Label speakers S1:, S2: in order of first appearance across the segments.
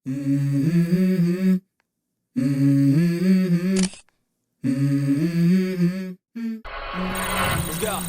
S1: Let's go.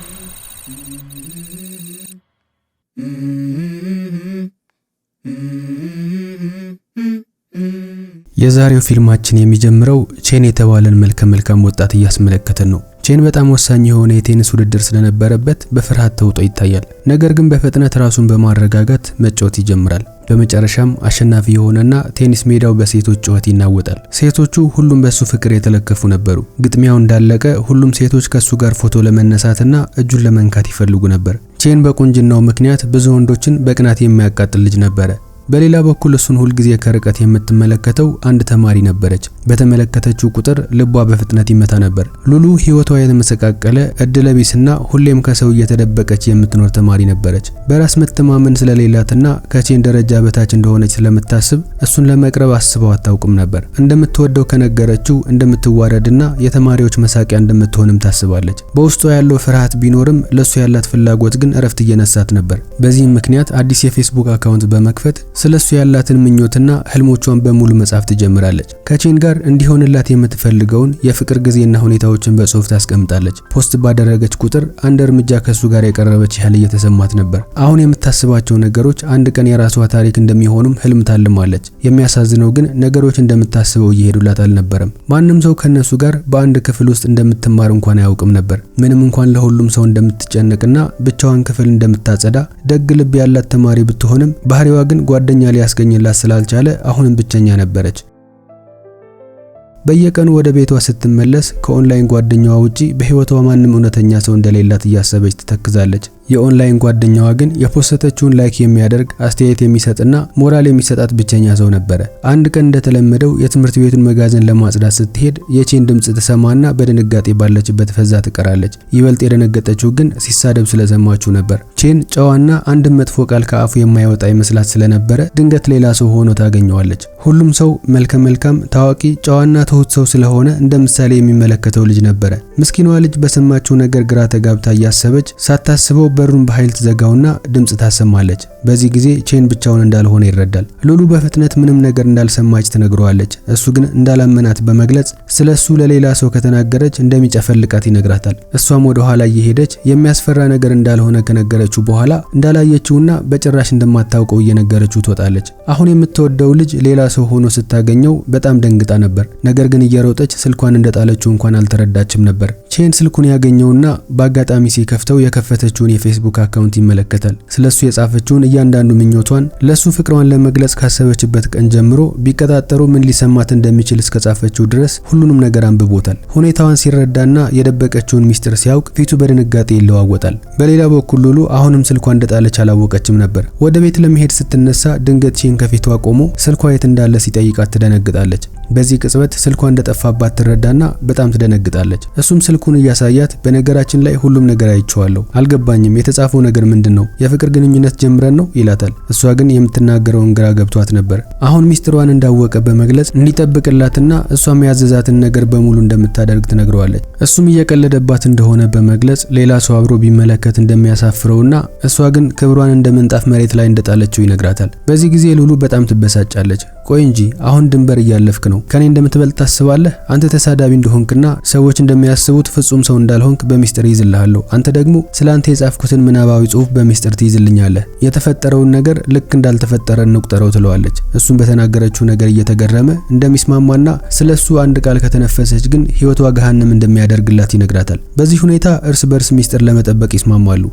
S2: የዛሬው ፊልማችን የሚጀምረው ቼን የተባለን መልከ መልካም ወጣት እያስመለከተን ነው። ቼን በጣም ወሳኝ የሆነ የቴኒስ ውድድር ስለነበረበት በፍርሃት ተውጦ ይታያል። ነገር ግን በፍጥነት ራሱን በማረጋጋት መጫወት ይጀምራል። በመጨረሻም አሸናፊ የሆነና ቴኒስ ሜዳው በሴቶች ጩኸት ይናወጣል። ሴቶቹ ሁሉም በሱ ፍቅር የተለከፉ ነበሩ። ግጥሚያው እንዳለቀ ሁሉም ሴቶች ከሱ ጋር ፎቶ ለመነሳትና እጁን ለመንካት ይፈልጉ ነበር። ቼን በቁንጅናው ምክንያት ብዙ ወንዶችን በቅናት የሚያቃጥል ልጅ ነበረ። በሌላ በኩል እሱን ሁልጊዜ ከርቀት የምትመለከተው አንድ ተማሪ ነበረች። በተመለከተችው ቁጥር ልቧ በፍጥነት ይመታ ነበር። ሉሉ ሕይወቷ የተመሰቃቀለ እድለቢስና ሁሌም ከሰው እየተደበቀች የምትኖር ተማሪ ነበረች። በራስ መተማመን ስለሌላትና ከቼን ደረጃ በታች እንደሆነች ስለምታስብ እሱን ለመቅረብ አስበው አታውቅም ነበር። እንደምትወደው ከነገረችው እንደምትዋረድና የተማሪዎች መሳቂያ እንደምትሆንም ታስባለች። በውስጧ ያለው ፍርሃት ቢኖርም ለሱ ያላት ፍላጎት ግን እረፍት እየነሳት ነበር። በዚህም ምክንያት አዲስ የፌስቡክ አካውንት በመክፈት ስለሱ ያላትን ምኞትና ህልሞቿን በሙሉ መጻፍ ትጀምራለች። ከቼን ጋር እንዲሆንላት የምትፈልገውን የፍቅር ጊዜና ሁኔታዎችን በጽሁፍ ታስቀምጣለች። Post ባደረገች ቁጥር አንድ እርምጃ ከሱ ጋር የቀረበች ያህል እየተሰማት ነበር። አሁን የምታስባቸው ነገሮች አንድ ቀን የራሷ ታሪክ እንደሚሆኑም ህልም ታልማለች። የሚያሳዝነው ግን ነገሮች እንደምታስበው እየሄዱላት አልነበረም። ማንም ሰው ከነሱ ጋር በአንድ ክፍል ውስጥ እንደምትማር እንኳን አያውቅም ነበር። ምንም እንኳን ለሁሉም ሰው እንደምትጨነቅና ብቻዋን ክፍል እንደምታጸዳ ደግ ልብ ያላት ተማሪ ብትሆንም ባህሪዋ ግን ጓደኛ ሊያስገኝላት ስላልቻለ አሁንም ብቸኛ ነበረች። በየቀኑ ወደ ቤቷ ስትመለስ ከኦንላይን ጓደኛዋ ውጪ በህይወቷ ማንም እውነተኛ ሰው እንደሌላት እያሰበች ትተክዛለች። የኦንላይን ጓደኛዋ ግን የፖስተችውን like የሚያደርግ፣ አስተያየት የሚሰጥና ሞራል የሚሰጣት ብቸኛ ሰው ነበረ። አንድ ቀን እንደተለመደው የትምህርት ቤቱን መጋዘን ለማጽዳት ስትሄድ የቼን ድምጽ ትሰማና በድንጋጤ ባለችበት ፈዛ ትቀራለች። ይበልጥ የደነገጠችው ግን ሲሳደብ ስለሰማችው ነበር። ቼን ጨዋና አንድም መጥፎ ቃል ከአፉ የማይወጣ ይመስላት ስለነበረ ድንገት ሌላ ሰው ሆኖ ታገኘዋለች። ሁሉም ሰው መልከ መልካም፣ ታዋቂ፣ ጨዋና ትሁት ሰው ስለሆነ እንደ ምሳሌ የሚመለከተው ልጅ ነበረ። ምስኪኗ ልጅ በሰማችው ነገር ግራ ተጋብታ እያሰበች ሳታስበው በሩን በኃይል ትዘጋውና ድምጽ ታሰማለች። በዚህ ጊዜ ቼን ብቻውን እንዳልሆነ ይረዳል። ሉሉ በፍጥነት ምንም ነገር እንዳልሰማች ትነግረዋለች። እሱ ግን እንዳላመናት በመግለጽ ስለሱ ለሌላ ሰው ከተናገረች እንደሚጨፈልቃት ይነግራታል። እሷም ወደ ኋላ እየሄደች የሚያስፈራ ነገር እንዳልሆነ ከነገረችው በኋላ እንዳላየችውና በጭራሽ እንደማታውቀው እየነገረችው ትወጣለች። አሁን የምትወደው ልጅ ሌላ ሰው ሆኖ ስታገኘው በጣም ደንግጣ ነበር። ነገር ግን እየሮጠች ስልኳን እንደጣለችው እንኳን አልተረዳችም ነበር። ቼን ስልኩን ያገኘውና በአጋጣሚ ሲከፍተው የከፈተችውን የፌስቡክ አካውንት ይመለከታል። ስለሱ የጻፈችውን እያንዳንዱ ምኞቷን፣ ለሱ ፍቅሯን ለመግለጽ ካሰበችበት ቀን ጀምሮ ቢቀጣጠሩ ምን ሊሰማት እንደሚችል እስከጻፈችው ድረስ ሁሉንም ነገር አንብቦታል። ሁኔታዋን ሲረዳና የደበቀችውን ሚስጥር ሲያውቅ ፊቱ በድንጋጤ ይለዋወጣል። በሌላ በኩል ሉሉ አሁንም ስልኳ እንደጣለች አላወቀችም ነበር። ወደ ቤት ለመሄድ ስትነሳ ድንገት ቼን ከፊቷ ቆሞ ስልኳ የት እንዳለ ሲጠይቃት ትደነግጣለች። በዚህ ቅጽበት ስልኳ እንደጠፋባት ትረዳና በጣም ትደነግጣለች። እሱም ስልኩን እያሳያት በነገራችን ላይ ሁሉም ነገር አይቼዋለሁ፣ አልገባኝም፣ የተጻፈው ነገር ምንድን ነው? የፍቅር ግንኙነት ጀምረን ነው ይላታል። እሷ ግን የምትናገረውን ግራ ገብቷት ነበር። አሁን ሚስጥሯን እንዳወቀ በመግለጽ እንዲጠብቅላትና እሷም ያዘዛትን ነገር በሙሉ እንደምታደርግ ትነግረዋለች። እሱም እየቀለደባት እንደሆነ በመግለጽ ሌላ ሰው አብሮ ቢመለከት እንደሚያሳፍረውና እሷ ግን ክብሯን እንደ ምንጣፍ መሬት ላይ እንደጣለችው ይነግራታል። በዚህ ጊዜ ሉሉ በጣም ትበሳጫለች። ቆይ እንጂ አሁን ድንበር እያለፍክ ነው፣ ከኔ እንደምትበልጥ ታስባለህ? አንተ ተሳዳቢ እንደሆንክና ሰዎች እንደሚያስቡት ፍጹም ሰው እንዳልሆንክ በሚስጥር ይዝልሃለሁ። አንተ ደግሞ ስለ አንተ የጻፍኩትን ምናባዊ ጽሁፍ በሚስጥር ትይዝልኛለህ። የተፈጠረውን ነገር ልክ እንዳልተፈጠረ እንቁጠረው ትለዋለች። እሱም በተናገረችው ነገር እየተገረመ እንደሚስማማና ስለሱ አንድ ቃል ከተነፈሰች ግን ህይወቷ ገሃነም እንደሚያደርግላት ይነግራታል። በዚህ ሁኔታ እርስ በርስ ሚስጥር ለመጠበቅ ይስማማሉ።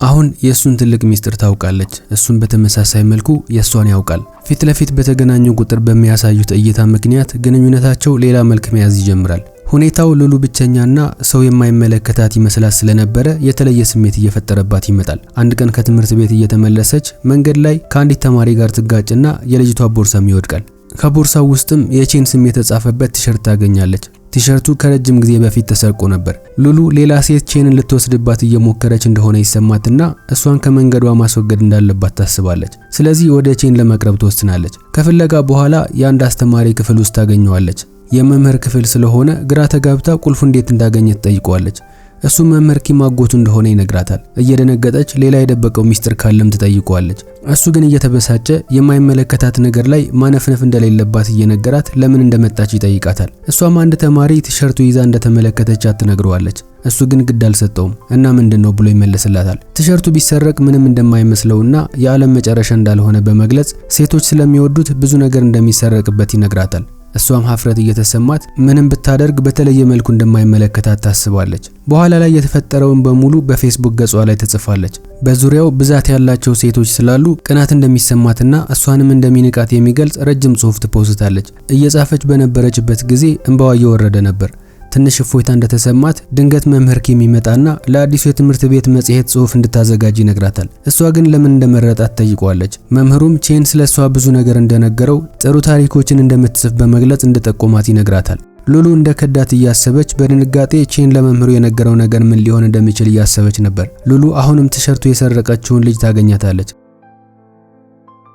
S2: አሁን የእሱን ትልቅ ሚስጥር ታውቃለች። እሱም በተመሳሳይ መልኩ የእሷን ያውቃል። ፊት ለፊት በተገናኙ ቁጥር በሚያሳዩት እይታ ምክንያት ግንኙነታቸው ሌላ መልክ መያዝ ይጀምራል። ሁኔታው ሉሉ ብቸኛና ሰው የማይመለከታት ይመስላት ስለነበረ የተለየ ስሜት እየፈጠረባት ይመጣል። አንድ ቀን ከትምህርት ቤት እየተመለሰች መንገድ ላይ ከአንዲት ተማሪ ጋር ትጋጭና የልጅቷ ቦርሳም ይወድቃል። ከቦርሳው ውስጥም የቼን ስም የተጻፈበት ቲሸርት ታገኛለች። ቲሸርቱ ከረጅም ጊዜ በፊት ተሰርቆ ነበር። ሉሉ ሌላ ሴት ቼንን ልትወስድባት እየሞከረች እንደሆነ ይሰማትና እሷን ከመንገዷ ማስወገድ እንዳለባት ታስባለች። ስለዚህ ወደ ቼን ለመቅረብ ትወስናለች። ከፍለጋ በኋላ የአንድ አስተማሪ ክፍል ውስጥ ታገኘዋለች። የመምህር ክፍል ስለሆነ ግራ ተጋብታ ቁልፉ እንዴት እንዳገኘ ትጠይቀዋለች። እሱም መምህር ኪም አጎቱ እንደሆነ ይነግራታል። እየደነገጠች ሌላ የደበቀው ሚስጥር ካለም ትጠይቀዋለች። እሱ ግን እየተበሳጨ የማይመለከታት ነገር ላይ ማነፍነፍ እንደሌለባት እየነገራት ለምን እንደመጣች ይጠይቃታል። እሷም አንድ ተማሪ ቲሸርቱ ይዛ እንደተመለከተቻት ትነግረዋለች። እሱ ግን ግድ አልሰጠውም እና ምንድነው ብሎ ይመልስላታል። ቲሸርቱ ቢሰረቅ ምንም እንደማይመስለውና የዓለም መጨረሻ እንዳልሆነ በመግለጽ ሴቶች ስለሚወዱት ብዙ ነገር እንደሚሰረቅበት ይነግራታል። እሷም ሀፍረት እየተሰማት ምንም ብታደርግ በተለየ መልኩ እንደማይመለከታት ታስባለች። በኋላ ላይ የተፈጠረውን በሙሉ በፌስቡክ ገጿ ላይ ትጽፋለች። በዙሪያው ብዛት ያላቸው ሴቶች ስላሉ ቅናት እንደሚሰማትና እሷንም እንደሚንቃት የሚገልጽ ረጅም ጽሑፍ ትፖስታለች። እየጻፈች በነበረችበት ጊዜ እንባዋ እየወረደ ነበር። ትንሽ እፎይታ እንደተሰማት ድንገት መምህር ኪም ይመጣና ለአዲሱ የትምህርት ቤት መጽሔት ጽሑፍ እንድታዘጋጅ ይነግራታል። እሷ ግን ለምን እንደመረጣት ትጠይቀዋለች። መምህሩም ቼን ስለሷ ብዙ ነገር እንደነገረው፣ ጥሩ ታሪኮችን እንደምትጽፍ በመግለጽ እንደጠቆማት ይነግራታል። ሉሉ እንደ ከዳት እያሰበች በድንጋጤ ቼን ለመምህሩ የነገረው ነገር ምን ሊሆን እንደሚችል እያሰበች ነበር። ሉሉ አሁንም ቲሸርቱ የሰረቀችውን ልጅ ታገኛታለች።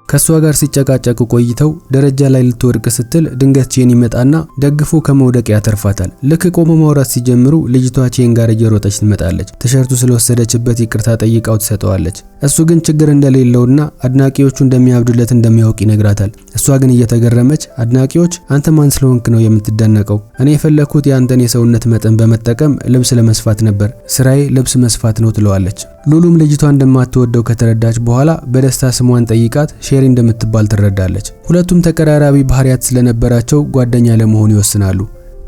S2: ከሷ ጋር ሲጨቃጨቁ ቆይተው ደረጃ ላይ ልትወድቅ ስትል ድንገት ቼን ይመጣና ደግፎ ከመውደቅ ያተርፋታል። ልክ ቆሞ ማውራት ሲጀምሩ ልጅቷ ቼን ጋር እየሮጠች ትመጣለች። ቲሸርቱ ስለወሰደችበት ይቅርታ ጠይቃው ትሰጠዋለች። እሱ ግን ችግር እንደሌለውና አድናቂዎቹ እንደሚያብዱለት እንደሚያውቅ ይነግራታል። እሷ ግን እየተገረመች አድናቂዎች አንተ ማን ስለሆንክ ነው የምትደነቀው? እኔ የፈለኩት የአንተን የሰውነት መጠን በመጠቀም ልብስ ለመስፋት ነበር። ስራዬ ልብስ መስፋት ነው ትለዋለች። ሉሉም ልጅቷ እንደማትወደው ከተረዳች በኋላ በደስታ ስሟን ጠይቃት ሼሪ እንደምትባል ትረዳለች። ሁለቱም ተቀራራቢ ባህሪያት ስለነበራቸው ጓደኛ ለመሆን ይወስናሉ።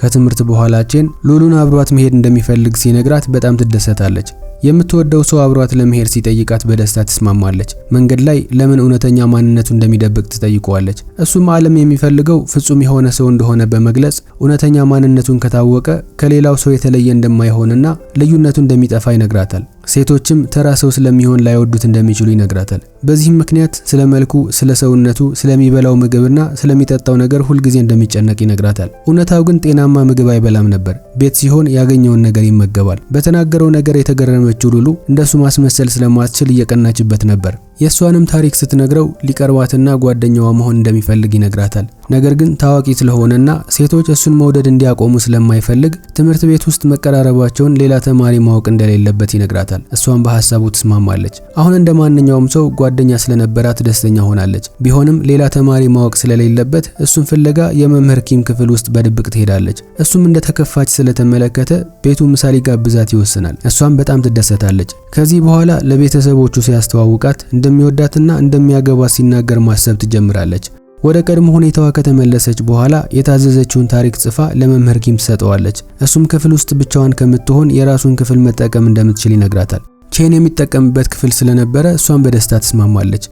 S2: ከትምህርት በኋላ ቼን ሉሉን አብሯት መሄድ እንደሚፈልግ ሲነግራት በጣም ትደሰታለች። የምትወደው ሰው አብሯት ለመሄድ ሲጠይቃት በደስታ ትስማማለች። መንገድ ላይ ለምን እውነተኛ ማንነቱ እንደሚደብቅ ትጠይቀዋለች። እሱም ዓለም የሚፈልገው ፍጹም የሆነ ሰው እንደሆነ በመግለጽ እውነተኛ ማንነቱን ከታወቀ ከሌላው ሰው የተለየ እንደማይሆንና ልዩነቱ እንደሚጠፋ ይነግራታል። ሴቶችም ተራ ሰው ስለሚሆን ላይወዱት እንደሚችሉ ይነግራታል። በዚህም ምክንያት ስለ መልኩ፣ ስለ ሰውነቱ፣ ስለሚበላው ምግብና ስለሚጠጣው ነገር ሁልጊዜ እንደሚጨነቅ ይነግራታል። እውነታው ግን ጤናማ ምግብ አይበላም ነበር። ቤት ሲሆን ያገኘውን ነገር ይመገባል። በተናገረው ነገር የተገረመችው ሉሉ እንደሱ ማስመሰል ስለማትችል እየቀናችበት ነበር። የእሷንም ታሪክ ስትነግረው ሊቀርባትና ጓደኛዋ መሆን እንደሚፈልግ ይነግራታል። ነገር ግን ታዋቂ ስለሆነና ሴቶች እሱን መውደድ እንዲያቆሙ ስለማይፈልግ ትምህርት ቤት ውስጥ መቀራረባቸውን ሌላ ተማሪ ማወቅ እንደሌለበት ይነግራታል። እሷም በሀሳቡ ትስማማለች። አሁን እንደ ማንኛውም ሰው ጓደኛ ስለነበራት ደስተኛ ሆናለች። ቢሆንም ሌላ ተማሪ ማወቅ ስለሌለበት እሱን ፍለጋ የመምህር ኪም ክፍል ውስጥ በድብቅ ትሄዳለች። እሱም እንደተከፋች ስለተመለከተ ቤቱ ምሳ ሊጋብዛት ይወስናል። እሷም በጣም ትደሰታለች። ከዚህ በኋላ ለቤተሰቦቹ ሲያስተዋውቃት እንደሚወዳትና እንደሚያገባት ሲናገር ማሰብ ትጀምራለች። ወደ ቀድሞ ሁኔታዋ ከተመለሰች በኋላ የታዘዘችውን ታሪክ ጽፋ ለመምህር ኪም ትሰጠዋለች። እሱም ክፍል ውስጥ ብቻዋን ከምትሆን የራሱን ክፍል መጠቀም እንደምትችል ይነግራታል። ቼን የሚጠቀምበት ክፍል ስለነበረ እሷን በደስታ ትስማማለች።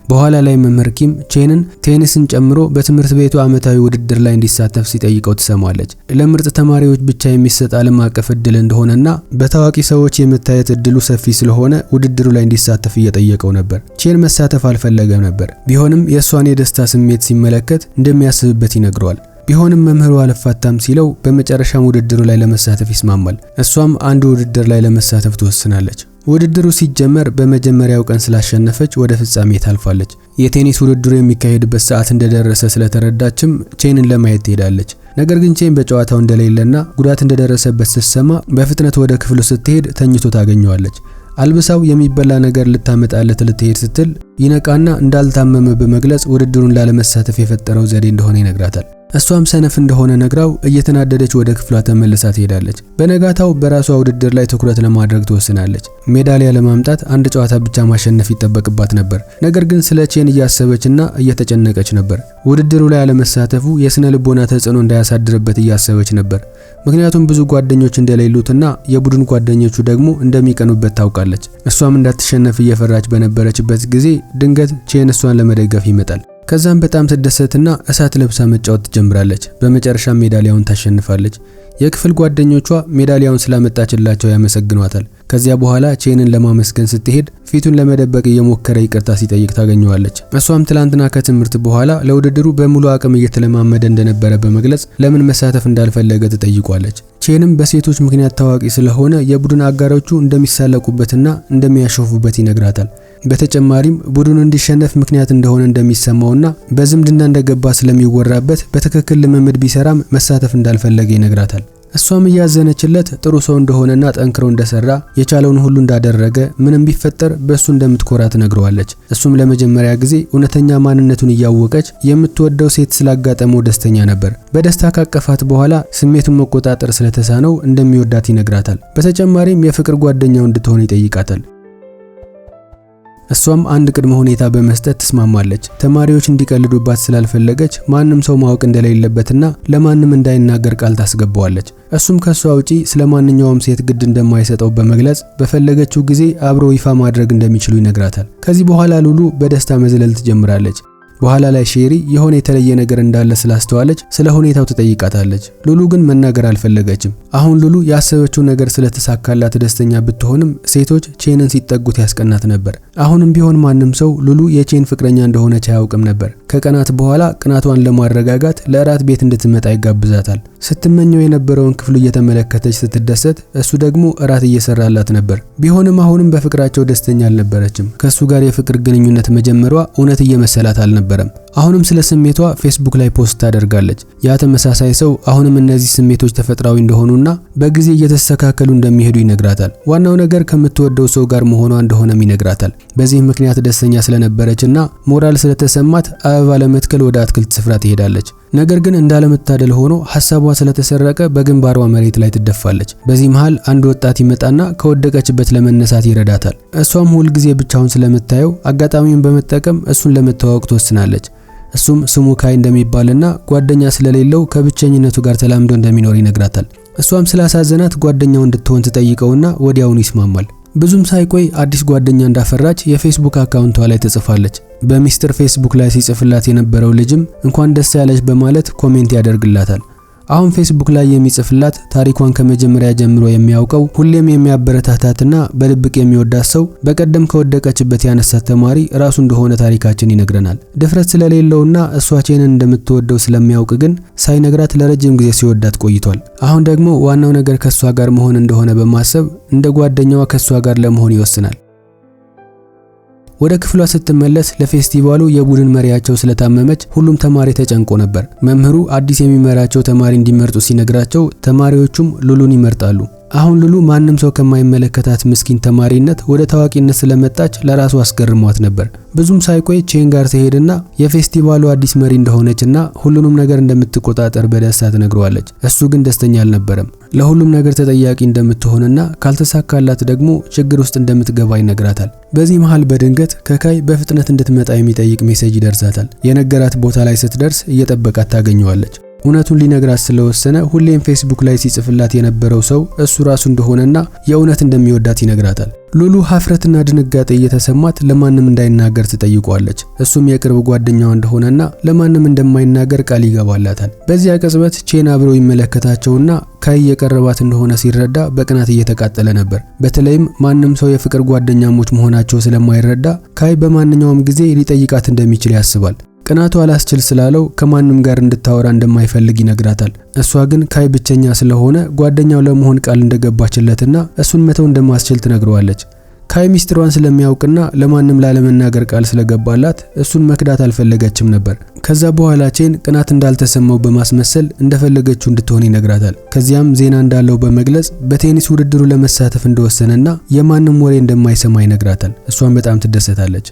S2: በኋላ ላይ መምህር ኪም ቼንን ቴኒስን ጨምሮ በትምህርት ቤቱ ዓመታዊ ውድድር ላይ እንዲሳተፍ ሲጠይቀው ትሰማለች። ለምርጥ ተማሪዎች ብቻ የሚሰጥ ዓለም አቀፍ እድል እንደሆነና በታዋቂ ሰዎች የመታየት እድሉ ሰፊ ስለሆነ ውድድሩ ላይ እንዲሳተፍ እየጠየቀው ነበር። ቼን መሳተፍ አልፈለገም ነበር። ቢሆንም የእሷን የደስታ ስሜት ሲመለከት እንደሚያስብበት ይነግረዋል። ቢሆንም መምህሩ አልፋታም ሲለው በመጨረሻም ውድድሩ ላይ ለመሳተፍ ይስማማል። እሷም አንዱ ውድድር ላይ ለመሳተፍ ትወስናለች። ውድድሩ ሲጀመር በመጀመሪያው ቀን ስላሸነፈች ወደ ፍጻሜ ታልፋለች። የቴኒስ ውድድሩ የሚካሄድበት ሰዓት እንደደረሰ ስለተረዳችም ቼንን ለማየት ትሄዳለች። ነገር ግን ቼን በጨዋታው እንደሌለና ጉዳት እንደደረሰበት ስትሰማ በፍጥነት ወደ ክፍሉ ስትሄድ ተኝቶ ታገኘዋለች። አልብሳው የሚበላ ነገር ልታመጣለት ልትሄድ ስትል ይነቃና እንዳልታመመ በመግለጽ ውድድሩን ላለመሳተፍ የፈጠረው ዘዴ እንደሆነ ይነግራታል። እሷም ሰነፍ እንደሆነ ነግራው እየተናደደች ወደ ክፍሏ ተመልሳ ትሄዳለች። በነጋታው በራሷ ውድድር ላይ ትኩረት ለማድረግ ትወስናለች። ሜዳሊያ ለማምጣት አንድ ጨዋታ ብቻ ማሸነፍ ይጠበቅባት ነበር። ነገር ግን ስለ ቼን እያሰበችና እየተጨነቀች ነበር። ውድድሩ ላይ አለመሳተፉ የስነ ልቦና ተጽዕኖ እንዳያሳድርበት እያሰበች ነበር። ምክንያቱም ብዙ ጓደኞች እንደሌሉትና የቡድን ጓደኞቹ ደግሞ እንደሚቀኑበት ታውቃለች። እሷም እንዳትሸነፍ እየፈራች በነበረችበት ጊዜ ድንገት ቼን እሷን ለመደገፍ ይመጣል። ከዛም በጣም ትደሰትና እሳት ለብሳ መጫወት ትጀምራለች። በመጨረሻም ሜዳሊያውን ታሸንፋለች። የክፍል ጓደኞቿ ሜዳሊያውን ስላመጣችላቸው ያመሰግኗታል። ከዚያ በኋላ ቼንን ለማመስገን ስትሄድ ፊቱን ለመደበቅ እየሞከረ ይቅርታ ሲጠይቅ ታገኘዋለች። እሷም ትላንትና ከትምህርት በኋላ ለውድድሩ በሙሉ አቅም እየተለማመደ እንደነበረ በመግለጽ ለምን መሳተፍ እንዳልፈለገ ትጠይቋለች። ቼንም በሴቶች ምክንያት ታዋቂ ስለሆነ የቡድን አጋሮቹ እንደሚሳለቁበትና እንደሚያሾፉበት ይነግራታል። በተጨማሪም ቡድኑ እንዲሸነፍ ምክንያት እንደሆነ እንደሚሰማውና በዝምድና እንደገባ ስለሚወራበት በትክክል ልምምድ ቢሰራም መሳተፍ እንዳልፈለገ ይነግራታል። እሷም እያዘነችለት ጥሩ ሰው እንደሆነና ጠንክሮ እንደሰራ፣ የቻለውን ሁሉ እንዳደረገ፣ ምንም ቢፈጠር በእሱ እንደምትኮራ ትነግረዋለች። እሱም ለመጀመሪያ ጊዜ እውነተኛ ማንነቱን እያወቀች የምትወደው ሴት ስላጋጠመው ደስተኛ ነበር። በደስታ ካቀፋት በኋላ ስሜቱን መቆጣጠር ስለተሳነው እንደሚወዳት ይነግራታል። በተጨማሪም የፍቅር ጓደኛው እንድትሆን ይጠይቃታል። እሷም አንድ ቅድመ ሁኔታ በመስጠት ትስማማለች። ተማሪዎች እንዲቀልዱባት ስላልፈለገች ማንም ሰው ማወቅ እንደሌለበትና ለማንም እንዳይናገር ቃል ታስገባዋለች። እሱም ከሷ ውጪ ስለማንኛውም ሴት ግድ እንደማይሰጠው በመግለጽ በፈለገችው ጊዜ አብሮ ይፋ ማድረግ እንደሚችሉ ይነግራታል። ከዚህ በኋላ ሉሉ በደስታ መዝለል ትጀምራለች። በኋላ ላይ ሼሪ የሆነ የተለየ ነገር እንዳለ ስላስተዋለች ስለ ሁኔታው ትጠይቃታለች። ሉሉ ግን መናገር አልፈለገችም። አሁን ሉሉ ያሰበችው ነገር ስለተሳካላት ደስተኛ ብትሆንም ሴቶች ቼንን ሲጠጉት ያስቀናት ነበር። አሁንም ቢሆን ማንም ሰው ሉሉ የቼን ፍቅረኛ እንደሆነች አያውቅም ነበር። ከቀናት በኋላ ቅናቷን ለማረጋጋት ለእራት ቤት እንድትመጣ ይጋብዛታል። ስትመኘው የነበረውን ክፍሉ እየተመለከተች ስትደሰት፣ እሱ ደግሞ እራት እየሰራላት ነበር። ቢሆንም አሁንም በፍቅራቸው ደስተኛ አልነበረችም። ከሱ ጋር የፍቅር ግንኙነት መጀመሯ እውነት እየመሰላት አልነበረም። አሁንም ስለ ስሜቷ ፌስቡክ ላይ post ታደርጋለች። ያ ተመሳሳይ ሰው አሁንም እነዚህ ስሜቶች ተፈጥሯዊ እንደሆኑና በጊዜ እየተስተካከሉ እንደሚሄዱ ይነግራታል። ዋናው ነገር ከምትወደው ሰው ጋር መሆኗ እንደሆነም ይነግራታል። በዚህ ምክንያት ደስተኛ ስለነበረችና ሞራል ስለተሰማት አበባ ለመትከል ወደ አትክልት ስፍራ ትሄዳለች። ነገር ግን እንዳለመታደል ሆኖ ሐሳቧ ስለተሰረቀ በግንባሯ መሬት ላይ ትደፋለች። በዚህ መሃል አንድ ወጣት ይመጣና ከወደቀችበት ለመነሳት ይረዳታል። እሷም ሁል ጊዜ ብቻውን ስለምታየው አጋጣሚውን በመጠቀም እሱን ለመተዋወቅ ትወስናለች። እሱም ስሙ ካይ እንደሚባልና ጓደኛ ስለሌለው ከብቸኝነቱ ጋር ተላምዶ እንደሚኖር ይነግራታል። እሷም ስላሳዘናት ጓደኛው እንድትሆን ትጠይቀውና ወዲያውኑ ይስማማል። ብዙም ሳይቆይ አዲስ ጓደኛ እንዳፈራች የፌስቡክ አካውንቷ ላይ ትጽፋለች። በሚስጥር ፌስቡክ ላይ ሲጽፍላት የነበረው ልጅም እንኳን ደስ ያለች በማለት comment ያደርግላታል። አሁን ፌስቡክ ላይ የሚጽፍላት ታሪኳን ከመጀመሪያ ጀምሮ የሚያውቀው፣ ሁሌም የሚያበረታታትና በድብቅ የሚወዳት ሰው፣ በቀደም ከወደቀችበት ያነሳት ተማሪ ራሱ እንደሆነ ታሪካችን ይነግረናል። ድፍረት ስለሌለውና እሷ ቼንን እንደምትወደው ስለሚያውቅ ግን ሳይነግራት ለረጅም ጊዜ ሲወዳት ቆይቷል። አሁን ደግሞ ዋናው ነገር ከሷ ጋር መሆን እንደሆነ በማሰብ እንደ ጓደኛዋ ከሷ ጋር ለመሆን ይወስናል። ወደ ክፍሏ ስትመለስ ለፌስቲቫሉ የቡድን መሪያቸው ስለታመመች ሁሉም ተማሪ ተጨንቆ ነበር። መምህሩ አዲስ የሚመራቸው ተማሪ እንዲመርጡ ሲነግራቸው ተማሪዎቹም ሉሉን ይመርጣሉ። አሁን ሉሉ ማንም ሰው ከማይመለከታት ምስኪን ተማሪነት ወደ ታዋቂነት ስለመጣች ለራሱ አስገርሟት ነበር። ብዙም ሳይቆይ ቼን ጋር ትሄድና የፌስቲቫሉ አዲስ መሪ እንደሆነችና ሁሉንም ነገር እንደምትቆጣጠር በደስታ ትነግረዋለች። እሱ ግን ደስተኛ አልነበረም። ለሁሉም ነገር ተጠያቂ እንደምትሆንና ካልተሳካላት ደግሞ ችግር ውስጥ እንደምትገባ ይነግራታል። በዚህ መሃል በድንገት ከካይ በፍጥነት እንድትመጣ የሚጠይቅ message ይደርሳታል። የነገራት ቦታ ላይ ስትደርስ እየጠበቃት ታገኘዋለች። እውነቱን ሊነግራት ስለወሰነ ሁሌም ፌስቡክ ላይ ሲጽፍላት የነበረው ሰው እሱ ራሱ እንደሆነና የእውነት እንደሚወዳት ይነግራታል። ሉሉ ሀፍረትና ድንጋጤ እየተሰማት ለማንም እንዳይናገር ትጠይቀዋለች። እሱም የቅርብ ጓደኛዋ እንደሆነና ለማንም እንደማይናገር ቃል ይገባላታል። በዚያ ቅጽበት ቼን አብረው ይመለከታቸውና ካይ የቀረባት እንደሆነ ሲረዳ በቅናት እየተቃጠለ ነበር። በተለይም ማንም ሰው የፍቅር ጓደኛሞች መሆናቸው ስለማይረዳ ካይ በማንኛውም ጊዜ ሊጠይቃት እንደሚችል ያስባል። ቅናቱ አላስችል ስላለው ከማንም ጋር እንድታወራ እንደማይፈልግ ይነግራታል። እሷ ግን ካይ ብቸኛ ስለሆነ ጓደኛው ለመሆን ቃል እንደገባችለትና እሱን መተው እንደማትችል ትነግረዋለች። ካይ ሚስጥሯን ስለሚያውቅና ለማንም ላለመናገር ቃል ስለገባላት እሱን መክዳት አልፈለገችም ነበር። ከዛ በኋላ ቼን ቅናት እንዳልተሰማው በማስመሰል እንደፈለገችው እንድትሆን ይነግራታል። ከዚያም ዜና እንዳለው በመግለጽ በቴኒስ ውድድሩ ለመሳተፍ እንደወሰነና የማንም ወሬ እንደማይሰማ ይነግራታል። እሷን በጣም ትደሰታለች።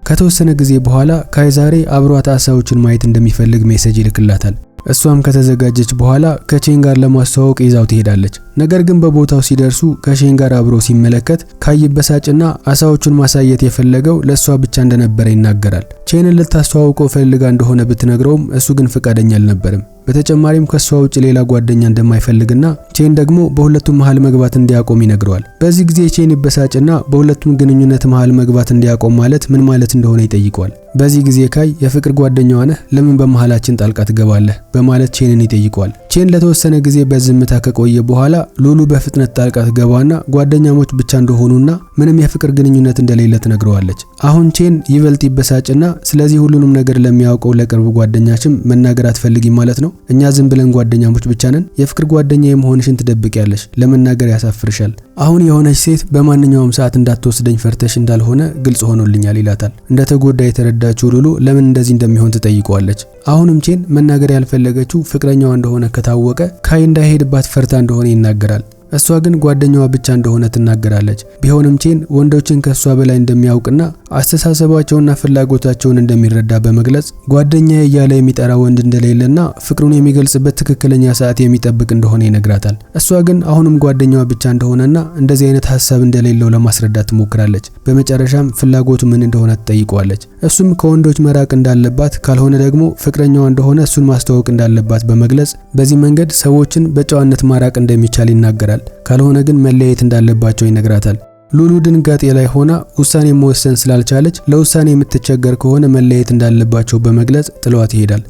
S2: ከተወሰነ ጊዜ በኋላ ካይ ዛሬ አብሯት አሳዎችን ማየት እንደሚፈልግ message ይልክላታል። እሷም ከተዘጋጀች በኋላ ከቼን ጋር ለማስተዋወቅ ይዛው ትሄዳለች። ነገር ግን በቦታው ሲደርሱ ከቼን ጋር አብሮ ሲመለከት ካይ ይበሳጭና አሳዎቹን ማሳየት የፈለገው ለእሷ ብቻ እንደነበረ ይናገራል። ቼንን ልታስተዋውቀው ፈልጋ እንደሆነ ብትነግረውም እሱ ግን ፈቃደኛ አልነበረም። በተጨማሪም ከሷ ውጭ ሌላ ጓደኛ እንደማይፈልግና ቼን ደግሞ በሁለቱም መሃል መግባት እንዲያቆም ይነግረዋል። በዚህ ጊዜ ቼን ይበሳጭና በሁለቱም ግንኙነት መሃል መግባት እንዲያቆም ማለት ምን ማለት እንደሆነ ይጠይቀዋል። በዚህ ጊዜ ካይ የፍቅር ጓደኛዋ ነህ፣ ለምን በመሃላችን ጣልቃ ትገባለህ? በማለት ቼንን ይጠይቀዋል። ቼን ለተወሰነ ጊዜ በዝምታ ከቆየ በኋላ ሉሉ በፍጥነት ጣልቃ ትገባና ጓደኛሞች ብቻ እንደሆኑና ምንም የፍቅር ግንኙነት እንደሌለ ትነግረዋለች። አሁን ቼን ይበልጥ ይበሳጭና ስለዚህ ሁሉንም ነገር ለሚያውቀው ለቅርብ ጓደኛሽም መናገር አትፈልጊም ማለት ነው? እኛ ዝም ብለን ጓደኛሞች ብቻ ነን። የፍቅር ጓደኛ የመሆንሽን ትደብቂያለሽ፣ ለመናገር ያሳፍርሻል። አሁን የሆነች ሴት በማንኛውም ሰዓት እንዳትወስደኝ ፈርተሽ እንዳልሆነ ግልጽ ሆኖልኛል ይላታል። እንደተጎዳ የተረዳችው ሉሉ ለምን እንደዚህ እንደሚሆን ትጠይቀዋለች። አሁንም ቼን መናገር ያልፈለገችው ፍቅረኛዋ እንደሆነ ከታወቀ ካይ እንዳይሄድባት ፈርታ እንደሆነ ይናገራል። እሷ ግን ጓደኛዋ ብቻ እንደሆነ ትናገራለች። ቢሆንም ቼን ወንዶችን ከሷ በላይ እንደሚያውቅና አስተሳሰባቸውና ፍላጎታቸውን እንደሚረዳ በመግለጽ ጓደኛዬ እያለ የሚጠራ ወንድ እንደሌለና ፍቅሩን የሚገልጽበት ትክክለኛ ሰዓት የሚጠብቅ እንደሆነ ይነግራታል። እሷ ግን አሁንም ጓደኛዋ ብቻ እንደሆነና እንደዚህ አይነት ሀሳብ እንደሌለው ለማስረዳት ትሞክራለች። በመጨረሻም ፍላጎቱ ምን እንደሆነ ትጠይቀዋለች። እሱም ከወንዶች መራቅ እንዳለባት፣ ካልሆነ ደግሞ ፍቅረኛዋ እንደሆነ እሱን ማስተዋወቅ እንዳለባት በመግለጽ በዚህ መንገድ ሰዎችን በጨዋነት ማራቅ እንደሚቻል ይናገራል። ካልሆነ ግን መለየት እንዳለባቸው ይነግራታል። ሉሉ ድንጋጤ ላይ ሆና ውሳኔ መወሰን ስላልቻለች ለውሳኔ የምትቸገር ከሆነ መለየት እንዳለባቸው በመግለጽ ጥሏት ይሄዳል።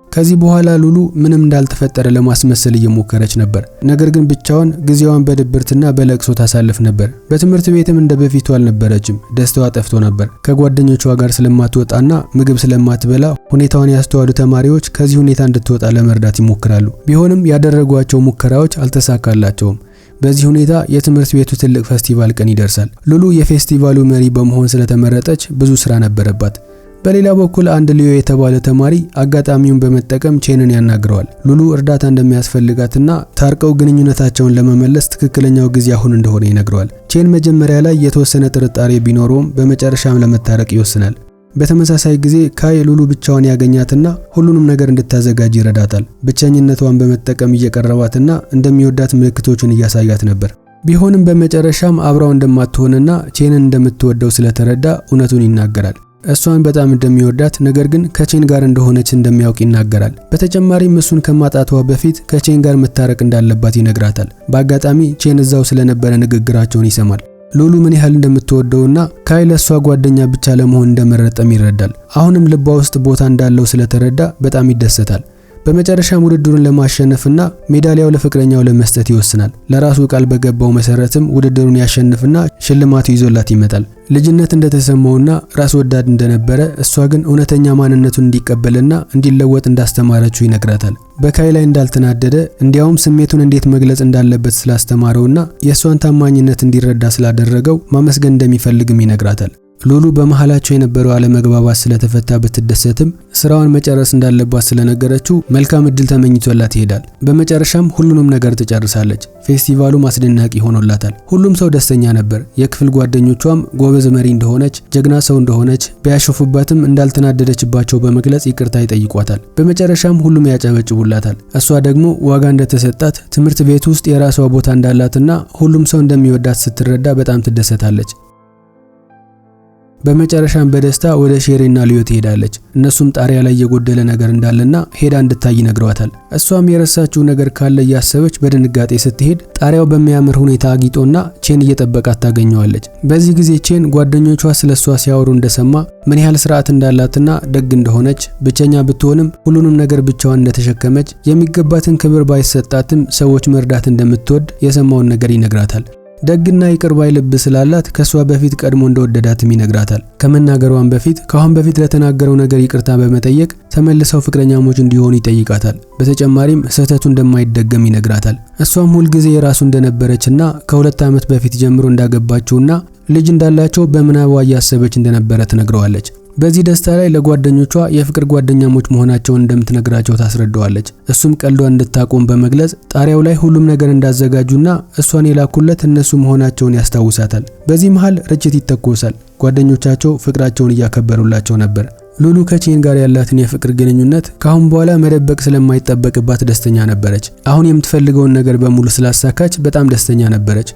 S2: ከዚህ በኋላ ሉሉ ምንም እንዳልተፈጠረ ለማስመሰል እየሞከረች ነበር። ነገር ግን ብቻዋን ጊዜዋን በድብርትና በለቅሶ ታሳልፍ ነበር። በትምህርት ቤትም እንደ በፊቱ አልነበረችም። ደስታዋ ጠፍቶ ነበር። ከጓደኞቿ ጋር ስለማትወጣና ምግብ ስለማትበላ ሁኔታዋን ያስተዋሉ ተማሪዎች ከዚህ ሁኔታ እንድትወጣ ለመርዳት ይሞክራሉ። ቢሆንም ያደረጓቸው ሙከራዎች አልተሳካላቸውም። በዚህ ሁኔታ የትምህርት ቤቱ ትልቅ ፌስቲቫል ቀን ይደርሳል። ሉሉ የፌስቲቫሉ መሪ በመሆን ስለተመረጠች ብዙ ስራ ነበረባት። በሌላ በኩል አንድ ሊዮ የተባለ ተማሪ አጋጣሚውን በመጠቀም ቼንን ያናግረዋል። ሉሉ እርዳታ እንደሚያስፈልጋትና ታርቀው ግንኙነታቸውን ለመመለስ ትክክለኛው ጊዜ አሁን እንደሆነ ይነግረዋል። ቼን መጀመሪያ ላይ የተወሰነ ጥርጣሬ ቢኖረውም በመጨረሻም ለመታረቅ ይወስናል። በተመሳሳይ ጊዜ ካይ ሉሉ ብቻዋን ያገኛትና ሁሉንም ነገር እንድታዘጋጅ ይረዳታል። ብቸኝነቷን በመጠቀም እየቀረባትና እንደሚወዳት ምልክቶችን እያሳያት ነበር። ቢሆንም በመጨረሻም አብራው እንደማትሆንና ቼንን እንደምትወደው ስለተረዳ እውነቱን ይናገራል። እሷን በጣም እንደሚወዳት ነገር ግን ከቼን ጋር እንደሆነች እንደሚያውቅ ይናገራል። በተጨማሪም እሱን ከማጣቷ በፊት ከቼን ጋር መታረቅ እንዳለባት ይነግራታል። በአጋጣሚ ቼን እዛው ስለነበረ ንግግራቸውን ይሰማል። ሉሉ ምን ያህል እንደምትወደውና ካይ ለእሷ ጓደኛ ብቻ ለመሆን እንደመረጠም ይረዳል። አሁንም ልቧ ውስጥ ቦታ እንዳለው ስለተረዳ በጣም ይደሰታል። በመጨረሻም ውድድሩን ለማሸነፍና ሜዳሊያው ለፍቅረኛው ለመስጠት ይወስናል። ለራሱ ቃል በገባው መሰረትም ውድድሩን ያሸንፍና ሽልማቱ ይዞላት ይመጣል። ልጅነት እንደተሰማውና ራስ ወዳድ እንደነበረ እሷ ግን እውነተኛ ማንነቱን እንዲቀበልና እንዲለወጥ እንዳስተማረችው ይነግራታል። በካይ ላይ እንዳልተናደደ እንዲያውም ስሜቱን እንዴት መግለጽ እንዳለበት ስላስተማረውና የእሷን ታማኝነት እንዲረዳ ስላደረገው ማመስገን እንደሚፈልግም ይነግራታል። ሉሉ በመሃላቸው የነበረው አለመግባባት ስለተፈታ ብትደሰትም ስራዋን መጨረስ እንዳለባት ስለነገረችው መልካም እድል ተመኝቶላት ይሄዳል። በመጨረሻም ሁሉንም ነገር ትጨርሳለች። ፌስቲቫሉም አስደናቂ ሆኖላታል። ሁሉም ሰው ደስተኛ ነበር። የክፍል ጓደኞቿም ጎበዝ መሪ እንደሆነች፣ ጀግና ሰው እንደሆነች ቢያሾፉባትም እንዳልተናደደችባቸው በመግለጽ ይቅርታ ይጠይቋታል። በመጨረሻም ሁሉም ያጨበጭቡላታል። እሷ ደግሞ ዋጋ እንደተሰጣት፣ ትምህርት ቤት ውስጥ የራሷ ቦታ እንዳላትና ሁሉም ሰው እንደሚወዳት ስትረዳ በጣም ትደሰታለች። በመጨረሻም በደስታ ወደ ሼሪና ሊዮ ትሄዳለች። እነሱም ጣሪያ ላይ የጎደለ ነገር እንዳለና ሄዳ እንድታይ ይነግሯታል። እሷም የረሳችው ነገር ካለ እያሰበች በድንጋጤ ስትሄድ ጣሪያው በሚያምር ሁኔታ አጊጦና ቼን እየጠበቃት ታገኘዋለች። በዚህ ጊዜ ቼን ጓደኞቿ ስለሷ ሲያወሩ እንደሰማ ምን ያህል ስርዓት እንዳላትና ደግ እንደሆነች፣ ብቸኛ ብትሆንም ሁሉንም ነገር ብቻዋን እንደተሸከመች፣ የሚገባትን ክብር ባይሰጣትም ሰዎች መርዳት እንደምትወድ የሰማውን ነገር ይነግራታል። ደግና ይቅር ባይ ልብ ስላላት ከሷ በፊት ቀድሞ እንደወደዳትም ይነግራታል። ከመናገሯም በፊት ከአሁን በፊት ለተናገረው ነገር ይቅርታ በመጠየቅ ተመልሰው ፍቅረኛሞች እንዲሆኑ ይጠይቃታል። በተጨማሪም ስህተቱ እንደማይደገም ይነግራታል። እሷም ሁልጊዜ የራሱ እንደነበረችና ከ2 ዓመት በፊት ጀምሮ እንዳገባችውና ልጅ እንዳላቸው በምናቧ እያሰበች እንደነበረ ትነግረዋለች። በዚህ ደስታ ላይ ለጓደኞቿ የፍቅር ጓደኛሞች መሆናቸውን እንደምትነግራቸው ታስረዳዋለች። እሱም ቀልዷን እንድታቆም በመግለጽ ጣሪያው ላይ ሁሉም ነገር እንዳዘጋጁና እሷን የላኩለት እነሱ መሆናቸውን ያስታውሳታል። በዚህ መሃል ርችት ይተኮሳል። ጓደኞቻቸው ፍቅራቸውን እያከበሩላቸው ነበር። ሉሉ ከቼን ጋር ያላትን የፍቅር ግንኙነት ከአሁን በኋላ መደበቅ ስለማይጠበቅባት ደስተኛ ነበረች። አሁን የምትፈልገውን ነገር በሙሉ ስላሳካች በጣም ደስተኛ ነበረች።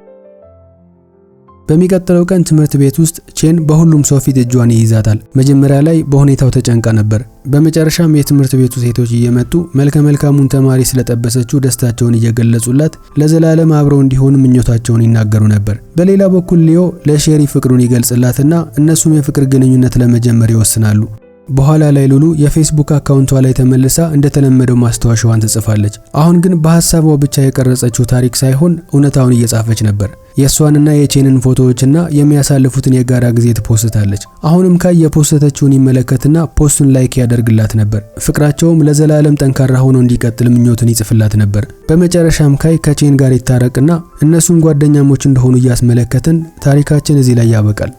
S2: በሚቀጥለው ቀን ትምህርት ቤት ውስጥ ቼን በሁሉም ሰው ፊት እጇን ይይዛታል። መጀመሪያ ላይ በሁኔታው ተጨንቃ ነበር። በመጨረሻም የትምህርት ቤቱ ሴቶች እየመጡ መልከ መልካሙን ተማሪ ስለጠበሰችው ደስታቸውን እየገለጹላት ለዘላለም አብረው እንዲሆኑ ምኞታቸውን ይናገሩ ነበር። በሌላ በኩል ሊዮ ለሼሪ ፍቅሩን ይገልጽላትና እነሱም የፍቅር ግንኙነት ለመጀመር ይወስናሉ። በኋላ ላይ ሉሉ የፌስቡክ አካውንቷ ላይ ተመልሳ እንደተለመደው ማስታወሻዋን ትጽፋለች። አሁን ግን በሀሳቧ ብቻ የቀረጸችው ታሪክ ሳይሆን እውነታውን እየጻፈች ነበር። የእሷንና የቼንን ፎቶዎችና የሚያሳልፉትን የጋራ ጊዜ ትፖስታለች። አሁንም ካይ የፖስተችውን ይመለከትና post ኡን like ያደርግላት ነበር። ፍቅራቸውም ለዘላለም ጠንካራ ሆኖ እንዲቀጥል ምኞቱን ይጽፍላት ነበር። በመጨረሻም ካይ ከቼን ጋር ይታረቅና እነሱም ጓደኛሞች እንደሆኑ እያስመለከትን ታሪካችን እዚህ ላይ ያበቃል።